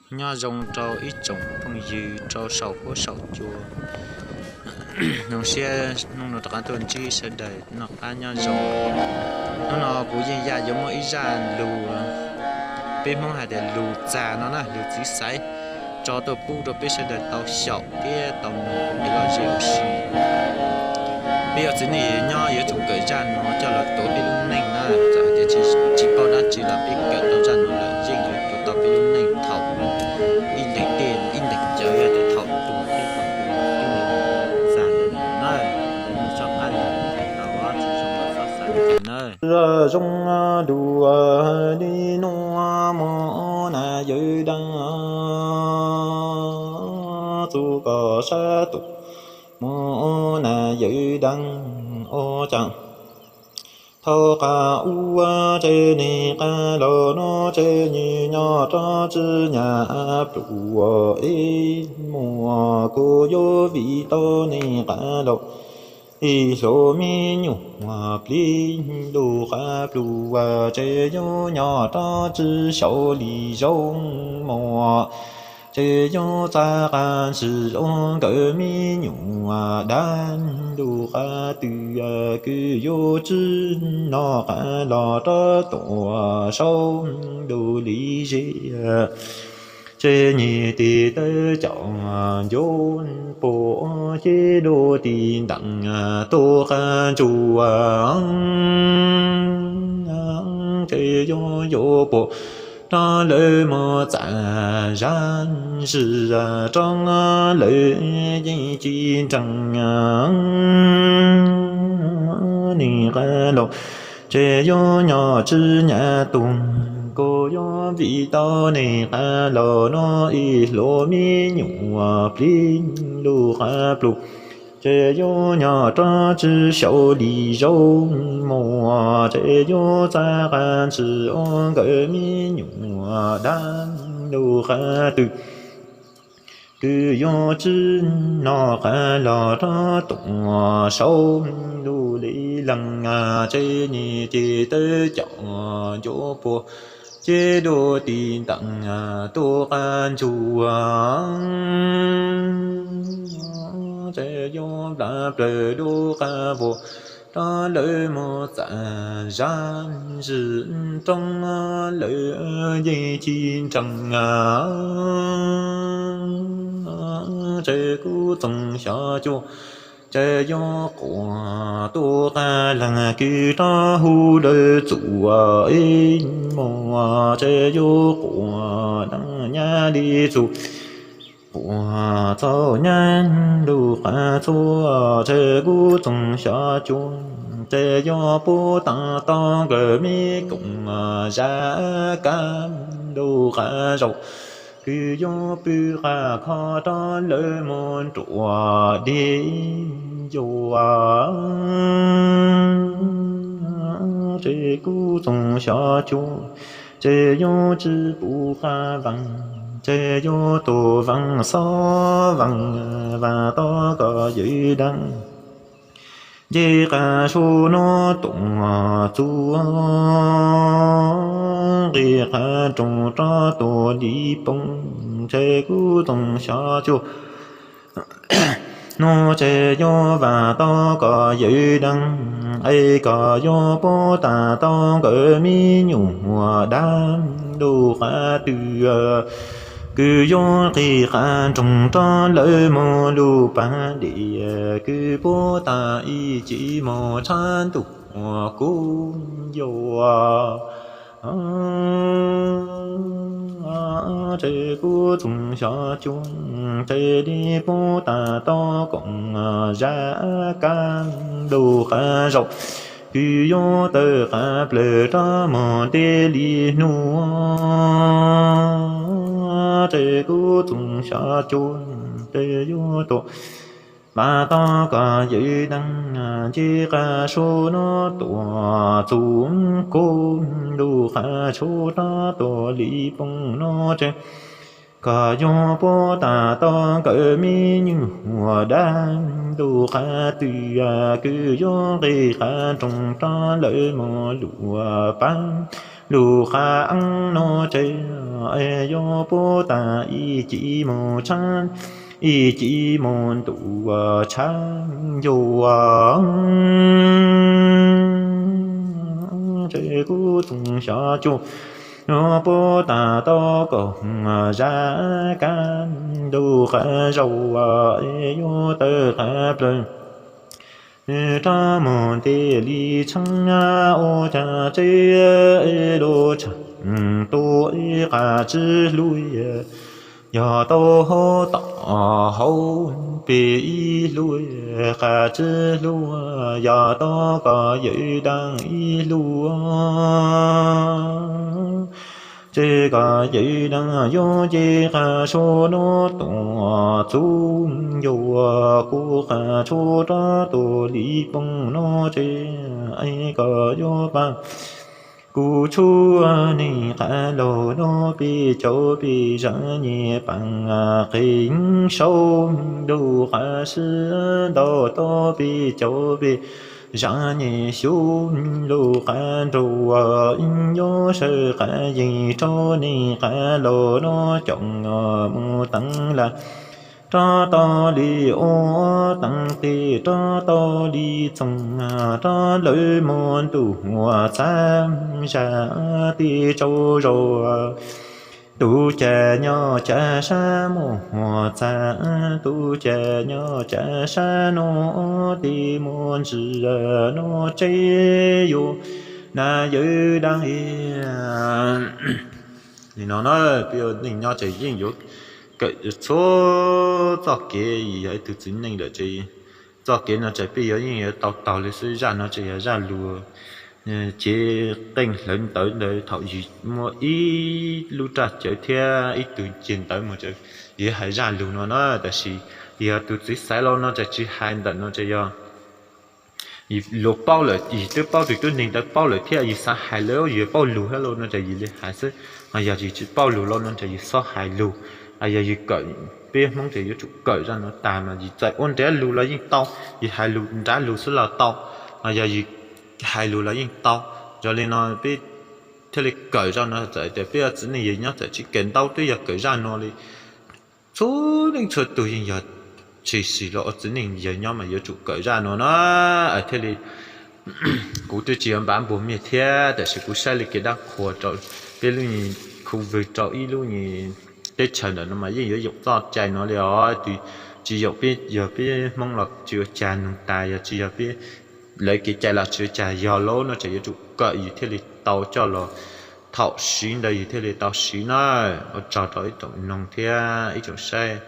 Nyob zoo rau ib tsoom phooj ywg rau saum huab saum cua. Zoo siab hnub no rov qab tuaj ntsib sawv daws noj qab nyob zoo. Hnub no kuv Yeej Yaj yuav muaj ib zaj lus, peb Hmoob hais tias lus txag no na, lus txiv xaiv, tso tuaj pub rau peb sawv daws tau xyaum thiab tau mloog ua kev lom zem ua si. Peb yog txiv neej nyob yuav tsum kawm zaj no coj los tuav peb lub neej na. Txawm hais tias tsis paub dab tsi los peb kawm tau zaj no lawm yeej yuav tuav tau peb lub neej thaum ib ntees tej ib ntees cawv, yog tias thaum tuag thiab thaum tuag twb txag ntawd na. Ntawd yog txoj qab los tsis zoo los txhob xav li cas na. Zoo dua li no, muaj na yawg Deeg, txuv kom sab tus, muaj na yawg Deeg, ua cas thaum qab ua tsev neeg qab los no tsev neeg nyob rov tsis nyam pluav es muaj kuj yuav vim tau neeg qab los ib hluas me nyuam plig lub qab pluav, tsev yuav nyob rov tsis xyaum li zoo mog. Tsev yuav txav qab ntshis ua nkawd me nyuam dab lub qab twg, kwv yuav tsis noj qab los rov tuaj saum lub li zeb. Tsev neeg tes taw coj ncuav puag ces dua ti ntees tuaj qab ntsuag, tsev yuav yuav puag rov lawv mus txam zab zis rov lawv yeej tsis nreeg neeg qab los. Tsev yuav nyob tsis nyam tuag, kuj yuav vim tau neeg qab los no ib hluas me nyuam plig lub qab pluav. Tsev yuav nyob rov tsis xyaum li zoo mog, tsev yuav txav qab ntshis ua nkawd me nyuam dab lub qab twg, kwv yuav tsis noj qab los rov tuaj saum lub li lees. Tsev neeg tes taw coj ncuav puag ces dua ti ntees tuaj qab ntsuag, tsev yuav plam plaws dua qab puag rov lawv mus txam zab zis rov lawv yeej tsis nreeg. Tsev kuj txoos xyov cuag, tsev yuav quaj tuaj qab lees, kwv rov hu lawv txuas ib muag, tsev yuav quaj neeg nyab li txuas quaj txhaum nyab lub qab txuas. Tsev kuj txoos xyov cuag, tsev yuav puag ta tau nkawd me koom zaj kab lub qab zaum, kwv yuav pw qab kho rov lawv mus nruab dej yuav. Tsev kuj txoos xyov cuag, tsev yuav tsis pub qab vees, tsev yuav tuaj vees xob vees, vam tau kom yawg Deeg nce qab saum no tuaj txug nqis qab nroog rov tuaj li poob. Tsev kuj txoos xyov cuag, no tsev yuav vam tau kom yawg Deeg, es kom yuav puag ta tau nkawd me nyuam dab lub qab twg, kwv yuav nqis qab nroog rov lawv mus lub pas dej, kwv puag ta ib ce mus tshab ntuj kuj yuav. Tsev kuj txoos xyov cuag, tsev li puag ta tau koom zaj kab lub qab zaum, kwv yuav tawm qab plaws rov mus ntev li hnub. Tsev kuj txoos xyov cuag, tsev yuav tuaj vam tau kom yawg Deeg nce qab saum no tuaj txug kuj lub qab tshuab rov tuaj li poob no tsev, kom yuav puag ta tau nkawd me nyuam dab lub qab twg, kwv yuav nqis qab nroog rov lawv mus lub pas lub qab eeb no ces yuav puab tas ib ci mus tshab, ib ci mus ntuj tshab yuav. Ces kuv txoos xyov cuag yuav puab tas tau kaum zaj kab, lub qab zau yuav tawg qab plawg rov mus ntiag li tshab, ua cas tsev lub tshav tuaj qas tsib hlua, yog tau hauv tom hauv pes ib hlua, qas tsib hlua, yog tau koj yawm dab ib hlua. Ces koj yawm dab yuav nce qas tshuaj no tuaj txug, yuav kuv qas tshuaj rov tuaj li poob no ces koj yuav pab kuv tshuaj neeg qas laug no peb caug peb zaj nyem paab qeeg saub, lub qab sib ntaus tau peb caug peb zaj nyem xyuv, lub qab nraug yuav sawv qab yeeg rau neeg qas laug no coj mus teev laj, rov tau li ua teev tes, rov tau li txoog, rov lawv mus ntuj ua txav zaj tes tsau zaus. Tus cas nyob cas sab mus ua txav, tus cas nyob cas sab no tes muaj ntsis no tsev yuav na yawm dab. Nim no na peb ua neej nyob ces yeej yuav kawm txhua txoj kev, yog ib tug txiv neej lawm ces txoj kev no ces peb yuav yeej yuav tau taug li xwb. Zaj no ces yog zaj lus cev qeej hlawv ntawv ntawd thaum yus muaj ib lub raj cawv thiab ib tug ceg ntawv mus ces yus hais zaj lus no na. Tab sis yog tus txiv xaiv los no ces tsis hais ntawm no ces yog luag paub lawm, yus twb paub, tus tub neeg ntawd paub lawm thiab yus xav hais lawm yus paub lus thiab los no ces yus li hais xwb. Yog yus tsis paub lus los no ces yus txhob hais lus. Yog yus kawm, peb Hmoob ces yuav tsum kawm zaj no tag mas yus txawm ua nrab lus los yeej tau, yus hais lus nrab lus xwb los tau, yog yus hais lus los yeej tau. Yog li no peb thiaj li kawm zaj no, txawm tias peb ua txiv neej yawg nyob txawm tsis kawm ntau twb yog kawm zaj no li. Txhua leej txhua tus yeej yog tshwm sim los ua txiv neej yawg nyob mas yuav tsum kawm zaj no na. Thiaj li kuv twb tsis yuav npav npuas miag thiab, tab sis kuv saib li kev dab qhuas rau peb lub nyuag khu vwg rau ib lub nyuag teb chaws ntawm no mas yeej yuav yoom txoj cai no li os. Tus tsis yoom peb, yog peb Hmoob los tsis ua cas, nug tas yog tsis yog peb lawv kev cai los tsis ua cas, yog lawm no ces yuav tsum kawm yus thiaj li tau coj los thaum siv ntawd yus thiaj li tau siv na. Ua tsaug rau ib tsoom noog thiab ib tsoom saib,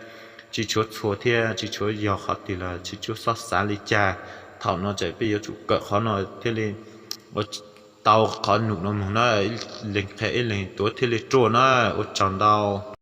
tsis tshuav txhua thiab tsis tshuav yog qhov twg los tsis tshuav xob xav li cas. Thaum no ces peb yuav tsum kawm qhov no thiaj li ua tau qhov num no mus na. Leej qhia ib leeg tuav thiaj li ruaj na. Ua tsaug ntau.